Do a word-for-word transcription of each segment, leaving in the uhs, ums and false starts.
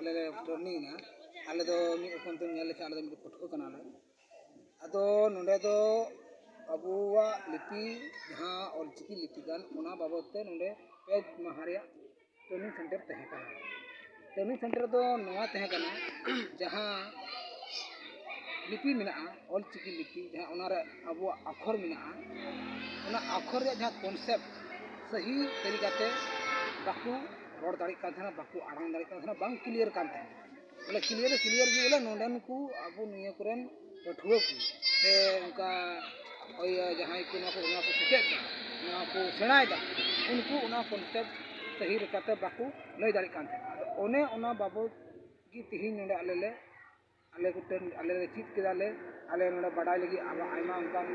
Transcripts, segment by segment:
ᱞᱮ ᱴᱨᱮᱱᱤᱝ ᱮᱱᱟ᱾ ᱟᱞᱮ ᱫᱚ ᱢᱤᱫ ᱨᱚᱠᱚᱢ ᱛᱮᱢ ᱧᱮᱞ ᱞᱮᱠᱷᱟᱱ ᱟᱞᱮ ᱫᱚ ᱢᱤᱫ ᱯᱟᱹᱴᱷᱩᱣᱟᱹ ᱠᱟᱱᱟᱞᱮ᱾ ᱟᱫᱚ ᱱᱚᱰᱮ ᱫᱚ ᱟᱵᱚᱣᱟᱜ ᱞᱤᱯᱤ, ᱡᱟᱦᱟᱸ ᱚᱞᱪᱤᱠᱤ ᱞᱤᱯᱤ ᱠᱟᱱ, ᱚᱱᱟ ᱵᱟᱵᱚᱫ ᱛᱮ ᱱᱚᱰᱮ ᱯᱮ ᱢᱟᱦᱟ ᱨᱮᱭᱟᱜ ᱴᱨᱮᱱᱤᱝ ᱥᱮᱱᱴᱟᱨ ᱛᱟᱦᱮᱸ ᱠᱟᱱᱟ᱾ ᱴᱨᱮᱱᱤᱝ ᱥᱮᱱᱴᱟᱨ ᱫᱚ ᱱᱚᱣᱟ ᱛᱟᱦᱮᱸ ᱠᱟᱱᱟ, ᱡᱟᱦᱟᱸ ᱞᱤᱯᱤ ᱢᱮᱱᱟᱜᱼᱟ, ᱚᱞᱪᱤᱠᱤ ᱞᱤᱯᱤ, ᱡᱟᱦᱟᱸ ᱚᱱᱟᱨᱮ ᱟᱵᱚᱣᱟᱜ ᱟᱠᱷᱚᱨ ᱢᱮᱱᱟᱜᱼᱟ, ᱚᱱᱟ ᱟᱠᱷᱚᱨ ᱨᱮᱭᱟᱜ ᱡᱟᱦᱟᱸ ᱠᱚᱱᱥᱮᱯᱴ ᱥᱟᱹᱦᱤ ᱛᱟᱹᱨᱤᱠᱟᱛᱮ ᱵᱟᱠᱚ ᱨᱚᱲ ᱫᱟᱲᱮᱭᱟᱜ ᱠᱟᱱ ᱛᱟᱦᱮᱱᱟ, ᱵᱟᱠᱚ ᱟᱲᱟᱝ ᱫᱟᱲᱮᱭᱟᱜ ᱠᱟᱱ ᱛᱟᱦᱮᱱᱟ, ᱵᱟᱝ ᱠᱞᱤᱭᱟᱨ ᱠᱟᱱ ᱛᱟᱦᱮᱱᱟ᱾ ᱵᱚᱞᱮ ᱠᱞᱤᱭᱟᱨ ᱫᱚ ᱠᱞᱤᱭᱟᱨ ᱜᱮ, ᱵᱚᱞᱮ ᱱᱚᱰᱮᱱ ᱠᱚ ᱟᱵᱚ ᱱᱤᱭᱟᱹ ᱠᱚᱨᱮᱱ ᱯᱟᱹᱴᱷᱩᱣᱟᱹ ᱠᱚ ᱥᱮ ᱚᱱᱠᱟ ᱳᱭ ᱡᱟᱦᱟᱸᱭ ᱠᱚ ᱱᱚᱣᱟ ᱠᱚ, ᱱᱚᱣᱟ ᱠᱚ ᱥᱮᱪᱮᱫ ᱫᱟ, ᱱᱚᱣᱟ ᱠᱚ ᱥᱮᱬᱟᱭᱮᱫᱟ, ᱩᱱᱠᱩ ᱚᱱᱟ ᱠᱚᱱᱥᱮᱯᱴ ᱥᱟᱹᱦᱤ ᱞᱮᱠᱟᱛᱮ ᱵᱟᱠᱚ ᱞᱟᱹᱭ ᱫᱟᱲᱮᱭᱟᱜ ᱠᱟᱱ ᱛᱟᱦᱮᱱᱟ᱾ ᱟᱫᱚ ᱚᱱᱮ ᱚᱱᱟ ᱵᱟᱵᱚᱫ ᱜᱮ ᱛᱮᱦᱮᱧ ᱱᱚᱰᱮ ᱟᱞᱮ ᱞᱮ, ᱟᱞᱮ ᱠᱚᱴᱷᱮᱱ ᱟᱞᱮ ᱞᱮ ᱪᱮᱫ ᱠᱮᱫᱟ ᱞᱮ᱾ ᱟᱞᱮ ᱱᱚᱰᱮ ᱵᱟᱰᱟᱭ ᱞᱟᱹᱜᱤᱫ ᱟᱵᱚ ᱟᱭᱢᱟ ᱚᱱᱠᱟᱱ,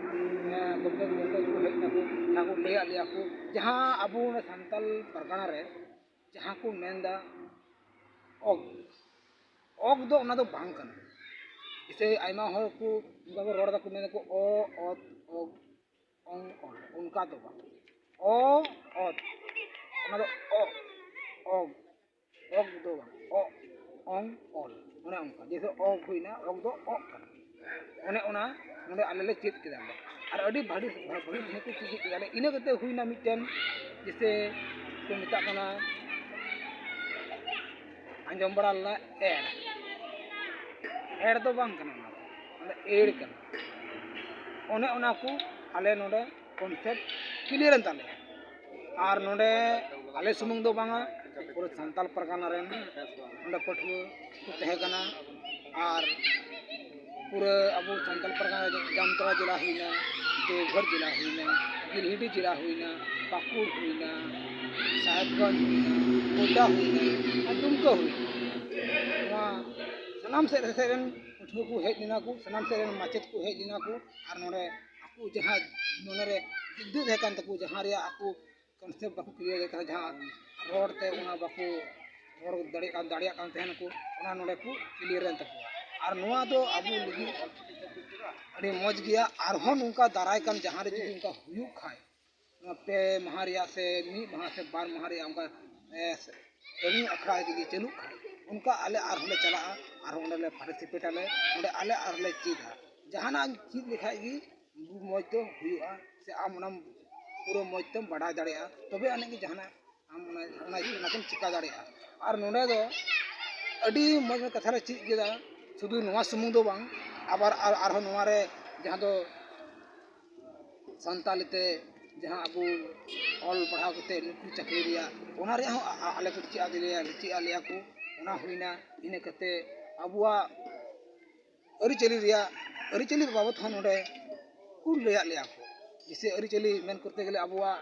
ᱮᱸ, ᱜᱚᱢᱠᱮ, ᱜᱚᱢᱠᱮ ᱠᱚ ᱦᱮᱡ ᱱᱟᱠᱚ, ᱡᱟᱦᱟᱸ ᱠᱚ ᱞᱟᱹᱭᱟᱫ ᱞᱮᱭᱟ ᱠᱚ, ᱡᱟᱦᱟᱸ ᱟᱵᱚ ᱱᱚᱰᱮ ᱥᱟᱱᱛᱟᱞ ᱯᱟᱨᱜᱟᱱᱟ ᱨᱮ ᱡᱟᱦᱟᱸ ᱠᱚ ᱢᱮᱱᱫᱟ ᱚᱜᱽ, ᱚᱜᱽ ᱫᱚ ᱚᱱᱟ ᱫᱚ ᱵᱟᱝ ᱠᱟᱱᱟ᱾ ᱡᱮᱥᱮ ᱟᱭᱢᱟ ᱦᱚᱲ ᱠᱚ ᱚᱱᱠᱟ ᱠᱚ ᱨᱚᱲ ᱫᱟᱠᱚ, ᱢᱮᱱᱫᱟᱠᱚ ᱚ, ᱚᱛ, ᱚᱜᱽ, ᱚᱝ, ᱚᱞ, ᱚᱱᱠᱟ ᱫᱚ ᱵᱟᱝ᱾ ᱚ, ᱚᱛ, ᱚᱱᱟ ᱫᱚ ᱚ, ᱚᱜᱽ, ᱚᱜᱽ ᱫᱚ ᱵᱟᱝ, ᱚ, ᱚᱝ, ᱚᱞ, ᱚᱱᱮ ᱚᱱᱠᱟ᱾ ᱡᱮᱭᱥᱮ ᱚᱜᱽ ᱦᱩᱭᱱᱟ, ᱚᱜᱽ ᱫᱚ ᱚᱜ ᱠᱟᱱᱟ᱾ ᱚᱱᱮ ᱚᱱᱟ ᱱᱚᱰᱮ ᱟᱞᱮ ᱞᱮ ᱪᱮᱫ ᱠᱮᱫᱟ ᱞᱮ᱾ ᱟᱨ ᱟᱹᱰᱤ ᱵᱷᱟᱹᱜᱤ, ᱵᱷᱟᱹᱜᱤ ᱛᱮᱦᱮᱧ ᱠᱚ ᱪᱮᱫ ᱠᱮᱫᱟ ᱞᱮ᱾ ᱤᱱᱟᱹ ᱠᱟᱛᱮ ᱦᱩᱭᱱᱟ ᱢᱤᱫᱴᱮᱱ, ᱡᱮᱭᱥᱮ ᱠᱚ ᱢᱮᱛᱟᱜ ᱠᱟᱱᱟ, ᱟᱸᱡᱚᱢ ᱵᱟᱲᱟ ᱞᱮᱱᱟ ᱮᱲ᱾ ᱮᱲ ᱫᱚ ᱵᱟᱝ ᱠᱟᱱᱟ, ᱚᱱᱟ ᱫᱚ, ᱚᱱᱟ ᱫᱚ ᱮᱲ ᱠᱟᱱᱟ᱾ ᱚᱱᱮ ᱚᱱᱟ ᱠᱚ ᱟᱞᱮ ᱱᱚᱰᱮ ᱠᱚᱱᱥᱮᱯᱴ ᱠᱞᱤᱭᱟᱨ ᱮᱱ ᱛᱟᱞᱮᱭᱟ᱾ ᱟᱨ ᱱᱚᱰᱮ ᱟᱞᱮ ᱥᱩᱢᱩᱝ ᱫᱚ ᱵᱟᱝᱟ, ᱯᱩᱨᱟᱹ ᱥᱟᱱᱛᱟᱞ ᱯᱟᱨᱜᱟᱱᱟ ᱨᱮᱱ ᱱᱚᱰᱮ ᱯᱟᱹᱴᱷᱩᱣᱟᱹ ᱠᱚ ᱛᱟᱦᱮᱸ ᱠᱟᱱᱟ᱾ ᱟᱨ ᱯᱩᱨᱟᱹ ᱟᱵᱚ ᱥᱟᱱᱛᱟᱞ ᱯᱟᱨᱜᱟᱱᱟ ᱨᱮ ᱡᱟᱢᱛᱟᱲᱟ ᱡᱮᱞᱟ ᱦᱩᱭᱱᱟ, ᱫᱮᱣᱜᱷᱚᱨ ᱡᱮᱞᱟ ᱦᱩᱭᱱᱟ, ᱜᱤᱨᱤᱰᱤ ᱡᱮᱞᱟ ᱦᱩᱭᱱᱟ, ᱯᱟᱹᱠᱩᱲ ᱦᱩᱭᱱᱟ, ᱥᱟᱦᱮᱵᱽᱜᱚᱸᱡᱽ ᱦᱩᱭᱱᱟ, ᱜᱳᱰᱰᱟ ᱦᱩᱭᱱᱟ ᱟᱨ ᱫᱩᱢᱠᱟᱹ ᱦᱩᱭᱱᱟ᱾ ᱱᱚᱣᱟ ᱥᱟᱱᱟᱢ ᱥᱮᱫ ᱥᱮᱫ ᱨᱮᱱ ᱯᱟᱹᱴᱷᱩᱣᱟᱹ ᱠᱚ ᱦᱮᱡ ᱞᱮᱱᱟ ᱠᱚ, ᱥᱟᱱᱟᱢ ᱥᱮᱫ ᱨᱮᱱ ᱢᱟᱪᱮᱫ ᱠᱚ ᱦᱮᱡ ᱞᱮᱱᱟ ᱠᱚ᱾ ᱟᱨ ᱱᱚᱰᱮ ᱟᱠᱚ ᱡᱟᱦᱟᱸ ᱢᱚᱱᱮᱨᱮ ᱫᱤᱠᱫᱟᱹ ᱛᱟᱦᱮᱸ ᱠᱟᱱ ᱛᱟᱠᱚ, ᱡᱟᱦᱟᱸ ᱨᱮᱭᱟᱜ ᱟᱠᱚ ᱠᱚᱱᱥᱮᱯᱴ ᱵᱟᱠᱚ ᱠᱞᱤᱭᱟᱨ ᱫᱟᱲᱮᱭᱟᱜ ᱠᱟᱱᱟ, ᱡᱟᱦᱟᱸ ᱨᱚᱲ ᱛᱮ ᱚᱱᱟ ᱵᱟᱠᱚ ᱨᱚᱲ ᱫᱟᱲᱮᱭᱟᱜ ᱠᱟᱱ, ᱫᱟᱲᱮᱭᱟᱜ ᱠᱟᱱ ᱛᱟᱦᱮᱱᱟᱠᱚ, ᱚᱱᱟ ᱱᱚᱰᱮ ᱠᱚ ᱠᱞᱤᱭᱟᱨ ᱮᱱ ᱛᱟᱠᱚᱣᱟ᱾ ᱟᱨ ᱱᱚᱣᱟ ᱫᱚ ᱟᱵᱚ ᱞᱟᱹᱜᱤᱫ ᱟᱹᱰᱤ ᱢᱚᱡᱽ ᱜᱮᱭᱟ᱾ ᱟᱨᱦᱚᱸ ᱱᱚᱝᱠᱟ ᱫᱟᱨᱟᱭ ᱠᱟᱱ ᱡᱟᱦᱟᱸ ᱨᱮ ᱡᱩᱫᱤ ᱚᱱᱠᱟ ᱦᱩᱭᱩᱜ ᱠᱷᱟᱡ, ᱱᱚᱣᱟ ᱯᱮ ᱢᱟᱦᱟ ᱨᱮᱭᱟᱜ ᱥᱮ ᱢᱤᱫ ᱢᱟᱦᱟ ᱥᱮ ᱵᱟᱨ ᱢᱟᱦᱟ ᱨᱮᱭᱟᱜ ᱚᱱᱠᱟ, ᱮ, ᱴᱨᱮᱱᱤᱝ ᱟᱠᱷᱲᱟ ᱡᱩᱫᱤ ᱪᱟᱹᱞᱩᱜ ᱠᱷᱟᱡ, ᱚᱱᱠᱟ ᱟᱞᱮ ᱟᱨᱦᱚᱸ ᱞᱮ ᱪᱟᱞᱟᱜᱼᱟ, ᱟᱨᱦᱚᱸ ᱚᱸᱰᱮ ᱞᱮ ᱯᱟᱨᱴᱤᱥᱤᱯᱮᱴ ᱟᱞᱮ, ᱚᱸᱰᱮ ᱟᱞᱮ ᱟᱨᱦᱚᱸ ᱞᱮ ᱪᱮᱫᱟ᱾ ᱡᱟᱦᱟᱱᱟᱜ ᱮᱢ ᱪᱮᱫ ᱞᱮᱠᱷᱟᱡ ᱜᱮ ᱢᱚᱡᱽ ᱫᱚ ᱦᱩᱭᱩᱜᱼᱟ, ᱥᱮ ᱟᱢ ᱚᱱᱟᱢ ᱯᱩᱨᱟᱹ ᱢᱚᱡᱽ ᱛᱮᱢ ᱵᱟᱰᱟᱭ ᱫᱟᱲᱮᱭᱟᱜᱼᱟ, ᱛᱚᱵᱮ ᱟᱹᱱᱤᱡ ᱜᱮ ᱡᱟᱦᱟᱱᱟᱜ ᱟᱢ ᱚᱱᱟ ᱚᱱᱟ ᱚᱱᱟ ᱛᱮᱢ ᱪᱤᱠᱟ ᱫᱟᱲᱮᱭᱟᱜᱼᱟ᱾ ᱟᱨ ᱱᱚᱰᱮ ᱫᱚ ᱟᱹᱰᱤ ᱢᱚᱡᱽ ᱢᱚᱡᱽ ᱠᱟᱛᱷᱟ ᱞᱮ ᱪᱮᱫ ᱠᱮᱫᱟ᱾ ᱥᱩᱫᱷᱩ ᱱᱚᱣᱟ ᱥᱩᱢᱩᱝ ᱫᱚ ᱵᱟᱝ, ᱟᱵᱟᱨ ᱟᱨ ᱟᱨᱦᱚᱸ ᱱᱚᱣᱟ ᱨᱮ ᱡᱟᱦᱟᱸ ᱫᱚ ᱥᱟᱱᱛᱟᱞᱤ ᱛᱮ ᱡᱟᱦᱟᱸ ᱟᱵᱚ ᱚᱞ ᱯᱟᱲᱦᱟᱣ ᱠᱟᱛᱮ ᱱᱩᱠᱨᱤ ᱪᱟᱹᱠᱨᱤ ᱨᱮᱭᱟᱜ, ᱚᱱᱟ ᱨᱮᱭᱟᱜ ᱦᱚᱸ ᱟ- ᱟ- ᱟᱞᱮ ᱠᱚ ᱪᱮᱫ ᱟᱫ ᱞᱮᱭᱟ, ᱪᱮᱫ ᱟᱫ ᱞᱮᱭᱟ ᱠᱚ᱾ ᱚᱱᱟ ᱦᱩᱭᱱᱟ᱾ ᱤᱱᱟᱹ ᱠᱟᱛᱮ ᱟᱵᱚᱣᱟᱜ ᱟᱹᱨᱤᱪᱟᱹᱞᱤ ᱨᱮᱭᱟᱜ, ᱟᱹᱨᱤᱪᱟᱹᱞᱤ ᱵᱟᱵᱚᱫ ᱦᱚᱸ ᱱᱚᱰᱮ ᱠᱚ ᱞᱟᱹᱭᱟᱫ ᱞᱮᱭᱟ ᱠᱚ᱾ ᱡᱮᱭᱥᱮ, ᱟᱹᱨᱤᱪᱟᱹᱞᱤ ᱢᱮᱱ ᱠᱚᱨᱛᱮ ᱜᱮᱞᱮ ᱟᱵᱚᱣᱟᱜ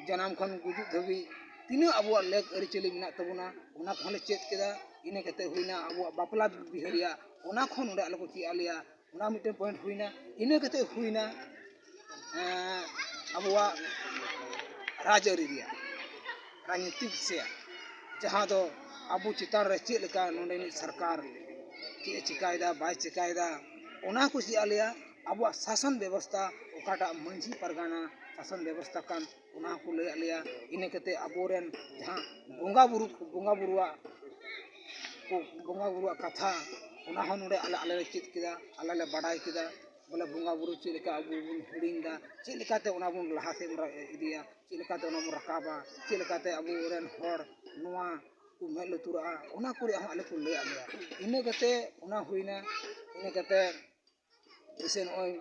ᱡᱟᱱᱟᱢ ᱠᱷᱚᱱ ᱜᱩᱡᱩᱜ ᱫᱷᱟᱹᱵᱤᱡ ᱛᱤᱱᱟᱹᱜ ᱟᱵᱚᱣᱟᱜ ᱞᱮᱠ ᱟᱹᱨᱤᱪᱟᱹᱞᱤ ᱢᱮᱱᱟᱜ ᱛᱟᱵᱚᱱᱟ, ᱚᱱᱟ ᱠᱚᱦᱚᱸ ᱞᱮ ᱪᱮᱫ ᱠᱮᱫᱟ᱾ ᱤᱱᱟᱹ ᱠᱟᱛᱮ ᱦᱩᱭᱱᱟ ᱟᱵᱚᱣᱟᱜ ᱵᱟᱯᱞᱟ ᱵᱤᱦᱟᱹ ᱨᱮᱭᱟᱜ, ᱚᱱᱟ ᱠᱚᱦᱚᱸ ᱱᱚᱰᱮ ᱟᱞᱮ ᱠᱚ ᱪᱮᱫ ᱟᱫ ᱞᱮᱭᱟ᱾ ᱚᱱᱟ ᱢᱤᱫᱴᱮᱱ ᱯᱚᱭᱮᱱᱴ ᱦᱩᱭᱱᱟ᱾ ᱤᱱᱟᱹ ᱠᱟᱛᱮ ᱦᱩᱭᱱᱟ ᱮᱸ, ᱟᱵᱚᱣᱟᱜ ᱨᱟᱡᱽᱟᱹᱨᱤ ᱨᱮᱭᱟᱜ, ᱨᱟᱡᱽᱱᱤᱛᱤᱠ ᱥᱮ ᱡᱟᱦᱟᱸ ᱫᱚ ᱟᱵᱚ ᱪᱮᱛᱟᱱ ᱨᱮ ᱪᱮᱫ ᱞᱮᱠᱟ ᱱᱚᱰᱮᱱᱤᱡ ᱥᱚᱨᱠᱟᱨ ᱪᱮᱫ ᱮ ᱪᱤᱠᱟᱭᱮᱫᱟ, ᱵᱟᱭ ᱪᱤᱠᱟᱭᱮᱫᱟ, ᱚᱱᱟ ᱠᱚ ᱪᱮᱫ ᱟᱞᱮᱭᱟ᱾ ᱟᱵᱚᱣᱟᱜ ᱥᱟᱥᱚᱱ ᱵᱮᱵᱚᱥᱛᱷᱟ, ᱚᱠᱟᱴᱟᱜ ᱢᱟᱹᱡᱷᱤ ᱯᱟᱨᱜᱟᱱᱟ ᱥᱟᱥᱚᱱ ᱵᱮᱵᱚᱥᱛᱷᱟ ᱠᱟᱱ, ᱚᱱᱟ ᱦᱚᱸᱠᱚ ᱞᱟᱹᱭᱟᱫ ᱞᱮᱭᱟ᱾ ᱤᱱᱟᱹ ᱠᱟᱛᱮ ᱟᱵᱚᱨᱮᱱ ᱡᱟᱦᱟᱸ ᱵᱚᱸᱜᱟ ᱵᱩᱨᱩ, ᱵᱚᱸᱜᱟ ᱵᱩᱨᱩᱣᱟᱜ ᱠᱚ, ᱵᱚᱸᱜᱟ ᱵᱩᱨᱩᱣᱟᱜ ᱠᱟᱛᱷᱟ, ᱚᱱᱟ ᱦᱚᱸ ᱱᱚᱰᱮ ᱟᱞᱮ, ᱟᱞᱮ ᱞᱮ ᱪᱮᱫ ᱠᱮᱫᱟ, ᱟᱞᱮ ᱞᱮ ᱵᱟᱰᱟᱭ ᱠᱮᱫᱟ᱾ ᱵᱚᱞᱮ, ᱵᱚᱸᱜᱟ ᱵᱩᱨᱩ ᱪᱮᱫ ᱞᱮᱠᱟ ᱟᱵᱚ ᱵᱚᱱ ᱦᱤᱲᱤᱧ ᱮᱫᱟ, ᱪᱮᱫ ᱞᱮᱠᱟᱛᱮ ᱚᱱᱟ ᱵᱚᱱ ᱞᱟᱦᱟ ᱥᱮᱫ ᱵᱚᱱ ᱤᱫᱤᱭᱟ, ᱪᱮᱫ ᱞᱮᱠᱟᱛᱮ ᱚᱱᱟ ᱵᱚᱱ ᱨᱟᱠᱟᱵᱟ, ᱪᱮᱫ ᱞᱮᱠᱟᱛᱮ ᱟᱵᱚᱨᱮᱱ ᱦᱚᱲ ᱱᱚᱣᱟ ᱠᱚ ᱢᱮᱫ ᱞᱩᱛᱩᱨᱟᱜᱼᱟ, ᱚᱱᱟ ᱠᱚ ᱨᱮᱭᱟᱜ ᱦᱚᱸ ᱟᱞᱮ ᱠᱚ ᱞᱟᱹᱭᱟᱫ ᱞᱮᱭᱟ᱾ ᱤᱱᱟᱹ ᱠᱟᱛᱮ ᱚᱱᱟ ᱦᱩᱭᱱᱟ᱾ ᱤᱱᱟᱹ ᱠᱟᱛᱮ ᱡᱮᱭᱥᱮ ᱱᱚᱜᱼᱚᱭ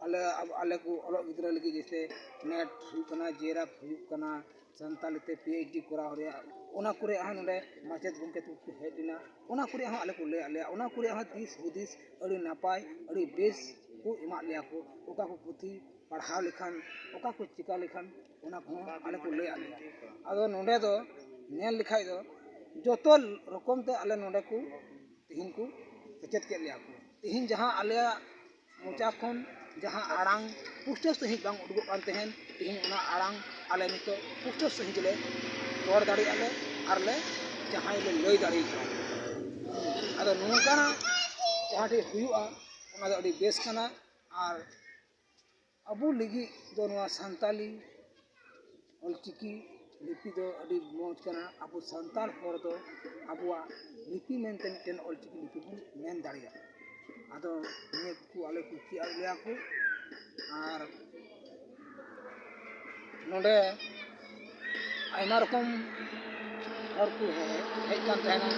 ᱟᱞᱮ, ᱟᱵ-, ᱟᱞᱮ ᱠᱚ ᱚᱞᱚᱜ ᱜᱤᱫᱽᱨᱟᱹ ᱞᱟᱹᱜᱤᱫ ᱡᱮᱭᱥᱮ ᱱᱮᱴ ᱦᱩᱭᱩᱜ ᱠᱟᱱᱟ, ᱡᱮᱨᱟᱯ ᱦᱩᱭᱩᱜ ᱠᱟᱱᱟ, ᱥᱟᱱᱛᱟᱞᱤ ᱛᱮ ᱯᱤ ᱮᱭᱤᱪ ᱰᱤ ᱠᱚᱨᱟᱣ ᱨᱮᱭᱟᱜ, ᱚᱱᱟ ᱠᱚᱨᱮ ᱦᱚᱸ ᱱᱚᱰᱮ ᱢᱟᱪᱮᱫ ᱜᱚᱢᱠᱮ ᱛᱟᱠᱚ ᱠᱚ ᱦᱮᱡ ᱞᱮᱱᱟ, ᱚᱱᱟ ᱠᱚᱨᱮ ᱦᱚᱸ ᱟᱞᱮ ᱠᱚ ᱞᱟᱹᱭᱟᱫ ᱞᱮᱭᱟ, ᱚᱱᱟ ᱠᱚᱨᱮ ᱦᱚᱸ ᱫᱤᱥ ᱦᱩᱫᱤᱥ ᱟᱹᱰᱤ ᱱᱟᱯᱟᱭ, ᱟᱹᱰᱤ ᱵᱮᱥ ᱠᱚ ᱮᱢᱟᱫ ᱞᱮᱭᱟ ᱠᱚ᱾ ᱚᱠᱟ ᱠᱚ ᱯᱩᱛᱷᱤ ᱯᱟᱲᱦᱟᱣ ᱞᱮᱠᱷᱟᱱ, ᱚᱠᱟ ᱠᱚ ᱪᱤᱠᱟ ᱞᱮᱠᱷᱟᱱ, ᱚᱱᱟ ᱠᱚᱦᱚᱸ ᱟᱞᱮ ᱠᱚ ᱞᱟᱹᱭᱟᱫ ᱞᱮᱭᱟ᱾ ᱟᱫᱚ ᱱᱚᱰᱮ ᱫᱚ ᱧᱮᱞ ᱞᱮᱠᱷᱟᱡ ᱫᱚ ᱡᱚᱛᱚ ᱨᱚᱠᱚᱢ ᱛᱮ ᱟᱞᱮ ᱱᱚᱰᱮ ᱠᱚ ᱛᱤᱦᱤᱧ ᱠᱚ ᱥᱮᱪᱮᱫ ᱠᱮᱫ ᱞᱮᱭᱟ ᱠᱚ᱾ ᱛᱤᱦᱤᱧ ᱡᱟᱦᱟᱸ ᱟᱞᱮᱭᱟᱜ ᱢᱚᱪᱟ ᱠᱷᱚᱱ ᱡᱟᱦᱟᱸ ᱟᱲᱟᱝ ᱯᱩᱥᱴᱟᱹᱣ ᱥᱟᱺᱦᱤᱡ ᱵᱟᱝ ᱩᱰᱩᱠᱚᱜ ᱠᱟᱱ ᱛᱟᱦᱮᱸᱱ, ᱛᱤᱦᱤᱧ ᱚᱱᱟ ᱟᱲᱟᱝ ᱟᱞᱮ ᱱᱤᱛᱚᱜ ᱯᱩᱥᱴᱟᱹᱣ ᱥᱟᱺᱦᱤᱡ ᱞᱮ ᱨᱚᱲ ᱫᱟᱲᱮᱭᱟᱜᱼᱟ ᱞᱮ, ᱟᱨ ᱞᱮ ᱡᱟᱦᱟᱸᱭ ᱞᱮ ᱞᱟᱹᱭ ᱫᱟᱲᱮᱭᱟᱜᱼᱟ᱾ ᱟᱫᱚ ᱱᱚᱝᱠᱟᱱᱟᱜ ᱡᱟᱦᱟᱸ ᱴᱷᱮᱡ ᱦᱩᱭᱩᱜᱼᱟ, ᱚᱱᱟ ᱫᱚ ᱟᱹᱰᱤ ᱵᱮᱥ ᱠᱟᱱᱟ᱾ ᱟᱨ ᱟᱵᱚ ᱞᱟᱹᱜᱤᱫ ᱫᱚ ᱱᱚᱣᱟ ᱥᱟᱱᱛᱟᱞᱤ ᱚᱞᱪᱤᱠᱤ ᱞᱤᱯᱤ ᱫᱚ ᱟᱹᱰᱤ ᱢᱚᱡᱽ ᱠᱟᱱᱟ᱾ ᱟᱵᱚ ᱥᱟᱱᱛᱟᱲ ᱦᱚᱲ ᱫᱚ ᱟᱵᱚᱣᱟᱜ ᱞᱤᱯᱤ ᱢᱮᱱᱛᱮ ᱢᱤᱫᱴᱮᱱ ᱚᱞᱪᱤᱠᱤ ᱞᱤᱯᱤ ᱵᱚᱱ ᱢᱮᱱ ᱫᱟᱲᱮᱭᱟᱜᱼᱟ᱾ ᱟᱫᱚ ᱱᱤᱭᱟᱹ ᱠᱚ ᱟᱞᱮ ᱠᱚ ᱪᱮᱫ ᱟᱫ ᱞᱮᱭᱟ ᱠᱚ᱾ ᱟᱨ ᱱᱚᱰᱮ ᱟᱭᱢᱟ ᱨᱚᱠᱚᱢ ᱦᱚᱲ ᱠᱚ ᱦᱮᱡ, ᱦᱮᱡ ᱠᱟᱱ ᱛᱟᱦᱮᱱᱟ᱾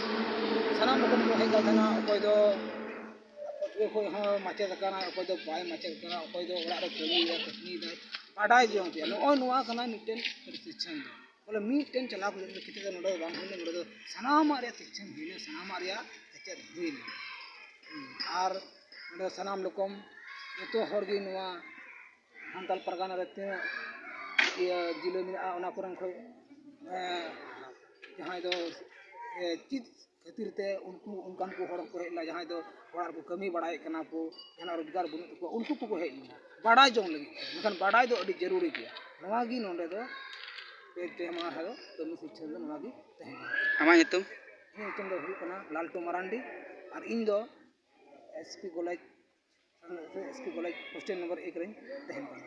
ᱥᱟᱱᱟᱢ ᱨᱚᱠᱚᱢ ᱠᱚ ᱦᱮᱡ ᱠᱟᱱ ᱛᱟᱦᱮᱱᱟ᱾ ᱚᱠᱚᱭ ᱫᱚ ᱯᱟᱹᱴᱷᱩᱣᱟᱹ ᱠᱷᱚᱱ ᱦᱚᱸ ᱢᱟᱪᱮᱫ ᱟᱠᱟᱱᱟᱭ, ᱚᱠᱚᱭ ᱫᱚ ᱵᱟᱭ ᱢᱟᱪᱮᱫ ᱟᱠᱟᱱᱟ, ᱚᱠᱚᱭ ᱫᱚ ᱚᱲᱟᱜ ᱨᱮ ᱠᱟᱹᱢᱤᱭᱮᱫᱟ, ᱠᱟᱹᱥᱱᱤᱭᱮᱫᱟᱭ, ᱵᱟᱰᱟᱭ ᱡᱚᱝ ᱨᱮᱭᱟᱜ ᱱᱚᱜᱼᱚᱭ ᱱᱚᱣᱟ ᱠᱟᱱᱟ ᱢᱤᱫᱴᱮᱱ ᱨᱮᱥᱴᱨᱤᱠᱥᱚᱱ ᱫᱚ᱾ ᱵᱚᱞᱮ ᱢᱤᱫᱴᱮᱱ ᱪᱟᱞᱟᱣ ᱠᱟᱛᱮ ᱫᱚ ᱱᱚᱰᱮ ᱫᱚ ᱵᱟᱝ ᱦᱩᱭᱱᱟ, ᱱᱚᱰᱮ ᱫᱚ ᱥᱟᱱᱟᱢᱟᱜ ᱨᱮᱭᱟᱜ ᱥᱮᱠᱥᱚᱱ ᱦᱩᱭᱱᱟ, ᱥᱟᱱᱟᱢᱟᱜ ᱨᱮᱭᱟᱜ ᱥᱮᱪᱮᱫ ᱦᱩᱭᱱᱟ᱾ ᱦᱩᱸ, ᱟᱨ ᱱᱚᱰᱮ ᱥᱟᱱᱟᱢ ᱨᱚᱠᱚᱢ ᱡᱚᱛᱚ ᱦᱚᱲ ᱜᱮ ᱱᱚᱣᱟ ᱥᱟᱱᱛᱟᱲ ᱯᱟᱨᱜᱟᱱᱟ ᱨᱮ ᱛᱤᱱᱟᱹᱜ ᱤᱭᱟᱹ ᱡᱤᱞᱟᱹ ᱢᱮᱱᱟᱜᱼᱟ, ᱚᱱᱟ ᱠᱚᱨᱮᱱ ᱠᱷᱚᱱ, ᱮᱸ, ᱡᱟᱦᱟᱸᱭ ᱫᱚ, ᱮ, ᱪᱮᱫ ᱠᱷᱟᱹᱛᱤᱨ ᱛᱮ ᱩᱱᱠᱩ ᱚᱱᱠᱟᱱ ᱠᱚ ᱦᱚᱲ ᱠᱚ ᱦᱮᱡ ᱞᱮᱱᱟ, ᱡᱟᱦᱟᱸᱭ ᱫᱚ ᱚᱲᱟᱜ ᱨᱮᱠᱚ ᱠᱟᱹᱢᱤ ᱵᱟᱲᱟᱭᱮᱫ ᱠᱟᱱᱟ ᱠᱚ, ᱡᱟᱦᱟᱱᱟᱜ ᱨᱳᱡᱽᱜᱟᱨ ᱵᱟᱹᱱᱩᱜ ᱛᱟᱠᱚᱣᱟ, ᱩᱱᱠᱩ ᱠᱚᱠᱚ ᱦᱮᱡ ᱞᱮᱱᱟ ᱵᱟᱰᱟᱭ ᱡᱚᱝ ᱞᱟᱹᱜᱤᱫ ᱛᱮ᱾ ᱢᱮᱱᱠᱷᱟᱱ ᱵᱟᱰᱟᱭ ᱫᱚ ᱟᱹᱰᱤ ᱡᱟᱹᱨᱩᱲᱤ ᱜᱮᱭᱟ᱾ ᱱᱚᱣᱟ ᱜᱮ ᱱᱚᱰᱮ ᱫᱚ ᱯᱮ ᱯᱮ ᱢᱟᱦᱟ ᱫᱚ ᱠᱟᱹᱢᱤ ᱥᱩᱪᱪᱷᱟ ᱫᱚ ᱱᱚᱣᱟ ᱜᱮ ᱛᱟᱦᱮᱸ ᱠᱟᱱᱟ᱾ ᱟᱢᱟᱜ ᱧᱩᱛᱩᱢ? ᱤᱧᱟᱹᱜ ᱧᱩᱛᱩᱢ ᱫᱚ ᱦᱩᱭᱩᱜ ᱠᱟᱱᱟ ᱞᱟᱞᱴᱩ ᱢᱟᱨᱟᱱᱰᱤ, ᱟᱨ ᱤᱧ ᱫᱚ S P college, S P college hostel number ᱮᱠ ᱨᱮᱧ ᱛᱟᱦᱮᱱ ᱠᱟᱱᱟ᱾